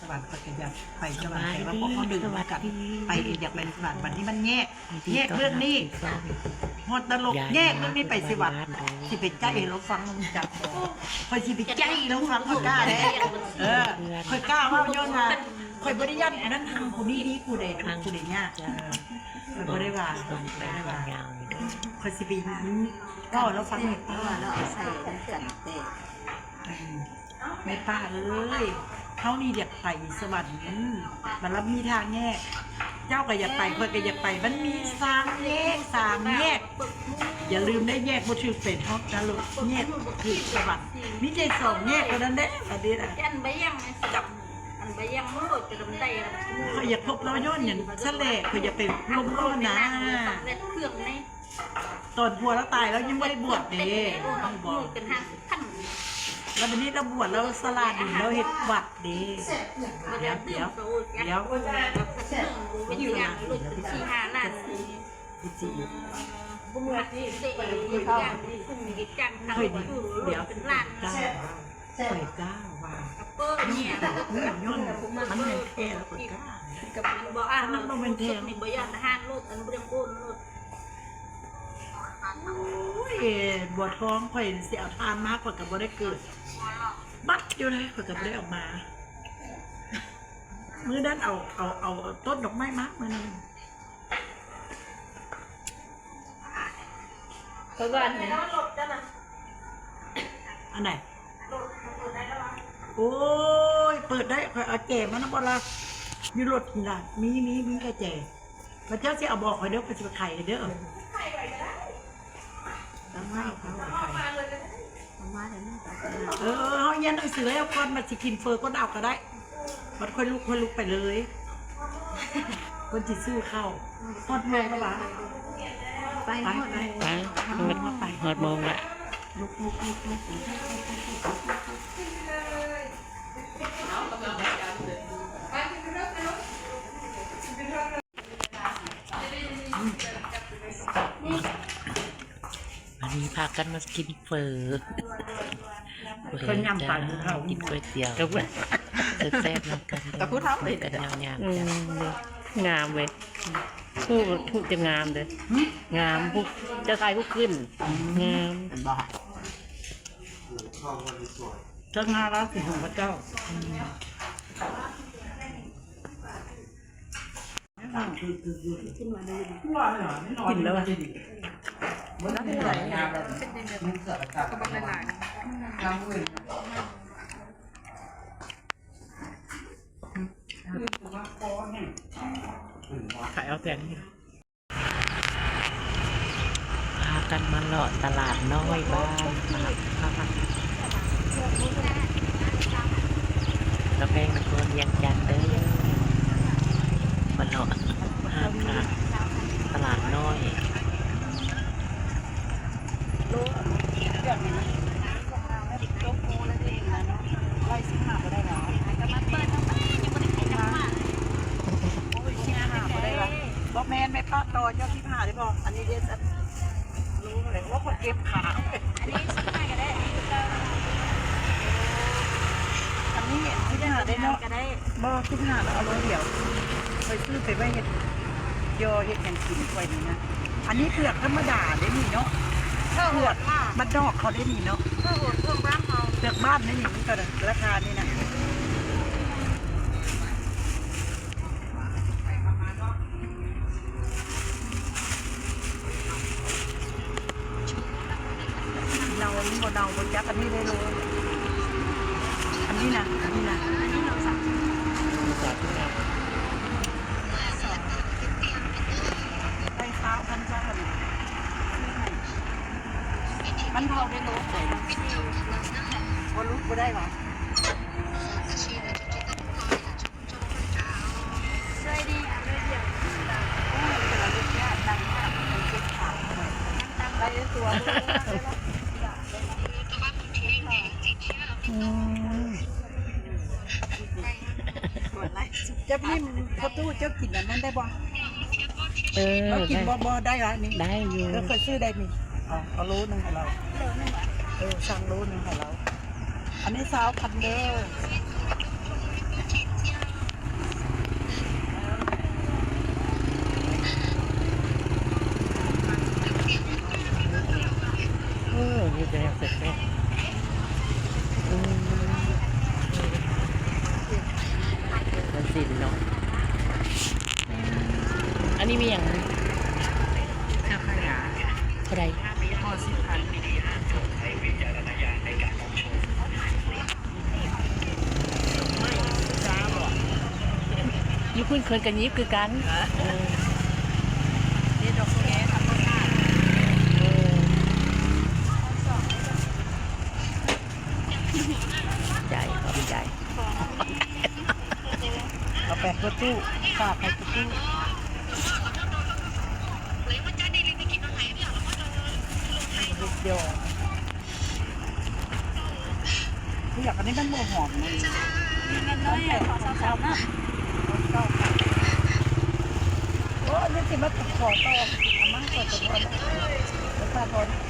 ວັນ ຂ້ອຍກໍຢາກໄປສະຫວັນ ແຕ່ວ່າພວກເຮົາດຶງກັນໄປ ຢາກໄປສະຫວັນ ບັດນີ້ມັນແຍກ ແຍກເລື່ອງນີ້ ຮອດນະລົກ ແຍກເລື່ອງນີ້ໄປສະຫວັນ ຊິໄປໃຈ້ໃຫ້ລາວຟັງ ຮູ້ຈັກບໍ່? ຂ້ອຍຊິໄປໃຈ້ໃຫ້ລາວຟັງ ຂ້ອຍກ້າເດ້ ເອີ ຂ້ອຍກ້າເວົ້າ ຍ້ອນວ່າຂ້ອຍບໍ່ໄດ້ຢ້ານຜູ້ນັ້ນທຳ ຜູ້ນີ້ດີ ຜູ້ໃດທຸກ ຜູ້ໃດຍາກ ເອີ ຂ້ອຍບໍ່ໄດ້ວ່າ ຂ້ອຍບໍ່ໄດ້ວ່າ ຂ້ອຍຊິໄປເວົ້າໃຫ້ລາວຟັງ ແມ່ປ້າ ເວົ້າໃສ່ກັນແຕ່ ແມ່ປ້າເອີຍ ເຮົານີ້ຢາກໄປສະຫວັນ ມັນລະມີທາງແຍກ ເຈົ້າກໍຢາກໄປ ຂ້ອຍກໍຢາກໄປ ມັນມີສາມແຍກ ສາມແຍກ ຢ່າລືມໄດ້ ແຍກບໍ່ຖືກເປັນຮອກນະລົກ ແຍກຖືກສະຫວັນ ມີແຕ່ສອງແຍກເທົ່ານັ້ນເດ້ ອັນນີ້ນະ ອັນໃບຍ່າງ ອັນໃບຍ່າງມັນໂລດຈະດຳໄດ້ ຂ້ອຍຢາກພົບລາວຍ້ອນຫຍັງຊັ້ນແຫຼະ ຂ້ອຍຢາກໄປລົມລາວນະ ເຄື່ອງໃນ ຕອນຜົວລາວຕາຍລາວຍັງບໍ່ໄດ້ບວດເດ້ ເປັນຫ້າສິບພັນ ລະບັດນີ້ລາວບວດ ລາວສະຫຼາດດີ ລາວເຮັດວັດເດ້ ດຽວ ດຽວ ດຽວ ເປັນສີ່ຫ້າລ້ານ ບໍ່ເມື່ອຕິ ເຄີຍ ດຽວ ເປັນລ້ານ ຂ້ອຍກ້າວ່າ ເປີເນຍ ຍ້ອນມັນແມ່ນແທ້ ຂ້ອຍກ້າ ອັນບໍ່ ອັນນັ້ນບໍ່ແມ່ນແທ້ ນີ້ບໍ່ຢ້ານທະຫານໂລດ ອັນບໍ່ໄດ້ໂອນໂລດ ໂອ້ຍ ບົວທອງ ຂ້ອຍຊິເອົາຖ່ານມາ ຂ້ອຍກໍບໍ່ໄດ້ເກີດ ບັດຢູ່ເດ້ ຂ້ອຍກໍບໍ່ໄດ້ອອກມາ ມື້ນັ້ນເອົາ ເອົາ ເອົາຕົ້ນດອກໄມ້ມາ ມື້ນັ້ນ ຂ້ອຍວ່າອັນນີ້ ອັນໃດ? ໂອ້ຍ ເປີດໄດ້ ຂ້ອຍເອົາແຈມານຳບໍ່ລະ? ຢູ່ລົດນີ້ລະ ມີ ມີ ມີກະແຈ. ພະເຈົ້າຊິເອົາບອກຂ້ອຍເດີ ຂ້ອຍຊິໄປໄຂໃຫ້ເດີ. ເອີ ເຮົາຮຽນໜັງສືແລ້ວກ່ອນ ມາຊິກິນເຝີກ່ອນເອົາກໍໄດ້. ບັດຂ້ອຍລຸກ ຂ້ອຍລຸກໄປເລີຍ ເພິ່ນຊິຊື້ເຂົ້າ. ຮອດໂມງແລ້ວຫວາ? ໄປ ໄປ ຮອດ ໄປ ຮອດໂມງລະ. ລຸກ ລຸກ ລຸກ ລຸກ. ອັນນີ້ພາກັນມາກິນເຝີ ເພິ່ນຍ່ຳຕາຍຢູ່ເຂົາ ກິນກ໋ວຍຕຽວ ແຊບໆນຳກັນ ແຕ່ຜູ້ເຖົ້າເດ້ ຍາວໆ. ອືມ ງາມເວີຍ ຮູບ ຮູບຈະງາມເດີ ຫຶ ງາມ ຮູບ ເຈົ້າຖ່າຍຮູບຂຶ້ນ ອືມ ງາມ ເຫັນບໍ່? ເຈົ້າໜ້າລາວຊິຂອງພະເຈົ້າ ອືມ. ກິນແລ້ວ ຂາຍເອົາແຕ່ນີ້. ພາກັນມາເລາະຕະຫຼາດນ້ອຍບ້ານ ຕະແພງນະຄອນວຽງຈັນເດີ ມາເລາະຫາຕະຫຼາດນ້ອຍ. ບໍ່ແມ່ນ ແມ່ປ້າຕໍ່ເຈົ້າສິບຫ້າໄດ້ບໍ່? ອັນນີ້ເດ້ ໂລເທົ່າໃດ? ໂອ້ ຂ້ອຍເຈັບຂາ ອັນນີ້ສິບຫ້າກໍໄດ້ ອັນນີ້ສິບຫ້າໄດ້ເນາະ ກໍໄດ້ ບໍ່ ສິບຫ້າແລ້ວເອົາໂລດຽວ ຂ້ອຍຊື້ໄປໄວ້ເຮັດ ຍໍເຮັດຫຍັງກິນຂ້ອຍນີ້ນະ. ອັນນີ້ເຜືອກທຳມະດາເດ້ນີ້ເນາະ ເຜືອກບ້ານນອກເຂົາເດ້ນີ້ເນາະ ເຜືອກບ້ານເຮົາ ເຜືອກບ້ານເດ້ນີ້ ນີ້ກໍລາຄານີ້ນະ. ເນົ່າ ມັນບໍ່ເນົ່າບໍ່ຈັກ ອັນນີ້ໄດ້ໂລ ອັນນີ້ນະ ອັນນີ້ນະ ໄດ້ຊາວພັນ ຊາວພັນ ມັນເທົ່າໄດ້ໂລ ບໍ່ຫຼຸດບໍ່ໄດ້ຫວາ? ອືມ ເຈົ້າພີ້ ພໍ່ຕູ້ ເຈົ້າກິນອັນນັ້ນໄດ້ບໍ່? ເອີ ເຮົາກິນບໍ່ ບໍ່ໄດ້ຫວານີ້? ໄດ້ຢູ່ ເອີ ຂ້ອຍຊື້ໄດ້ນີ້ ເອົາ ເອົາໂລໜຶ່ງໃຫ້ລາວ ເອີ ສັ່ງໂລໜຶ່ງໃຫ້ລາວ. ອັນນີ້ຊາວພັນເດີ. ເນາະ. ອັນນີ້ມີຫຍັງ? ສັງຂະຫຍາ ເທົ່າໃດ? ພໍສິບພັນ. ຢູ່ພຸ້ນເພິ່ນກໍຍິບຄືກັນ. ເອີ ນີ້ດອກແຄທຳມະຊາດ. ເອີ ໃຈ ຂອບໃຈ. ເອົາໄປປະຕູ ຝາກໃຫ້ປະຕູ. ຢາກ ອັນນີ້ມັນບໍ່ຫອມເລີຍ. ໂອ້ ອັນນີ້ຊິມາຂໍຕໍ່ ເອົາມາຂໍຕົວກ່ອນ ຂໍໂທດ.